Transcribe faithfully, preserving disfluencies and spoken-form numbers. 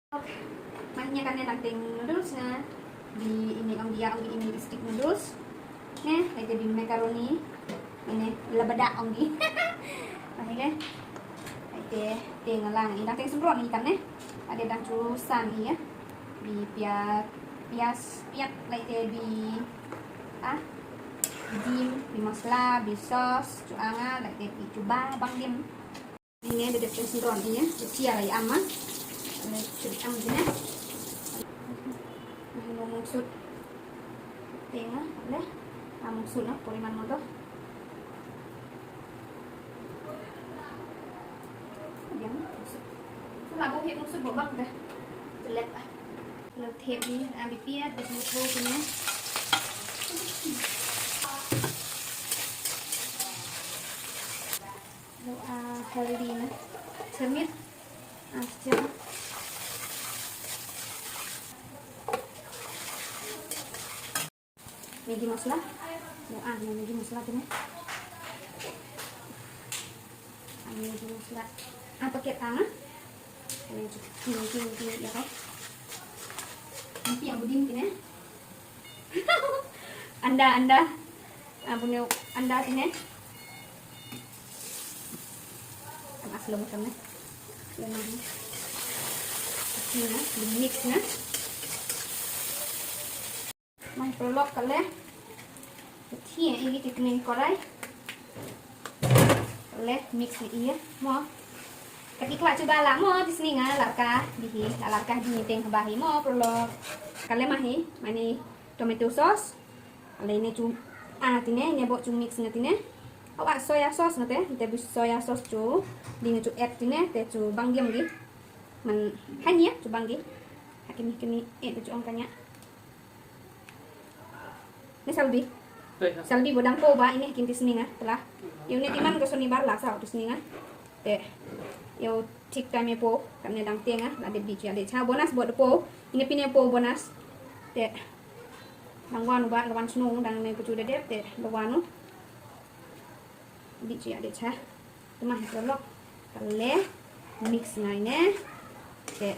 Mah ïa kane dang teng noodles nga. Bi ine ong dia ong bi ine stick noodles. Ne, ite bi macaroni. Ine labada ong bi. Mah ine. Ite teng lang i dang teng sumron i kan ne. Ade dang chu san i ya. Bi piat pias piat lai te bi ah dim bi masala bi sauce chu anga lai te bi chu ba bang dim. Ine da dep sngewron ine da chia lai ama. Ane chut am ine. Ane mo mungsut. Tenga le. Am mungsut na poriman mo to. Yang mungsut. Sala bo hip mungsut bo bak da. Jelet ah. Lo thep ni am bi piat bi mungsut ine. Lo a healthy na. Chermit. Ah, siapa? Maggi masala. Lo ah, Maggi masala tu ni. Ah, Maggi masala. Ah, paket ah. Ini cukup, ini, ini, ini, ya, kau. Nanti yang budin tu ni. Anda, anda. Ah, bunyuk anda sini. Kan asal macam ni. Yang mana? Sini, di mix na. Mai pelok kale. Tiang ini kita ni korai. Le mix ni iya mo. Kati kla cuba la mo di sini nga larka di hi la larka di ni teng bahi mo pelok. Kale mahi mani tomato sauce. Ale ne chu a tine ne bo chu mix nga tine. Awa soya sauce nga te te bi soya sauce chu di nga chu add tine te chu bang diam gi. Man hanya chu bang gi. Hakini kini eh chu ong kanya. Ni Salbi. Salbi bodang po ba ini kin tisninga telah. Yu ni timan ko soni bar la sa tisninga. Te yu tik time po kam ne dang tenga la de bi ya de cha bonus bo de po. Ini pine po bonus. Te dang wan ba la wan snu dang ne pecu de de te de wanu. Bi ya de cha. Te mah lok kale mix ngai ne. Te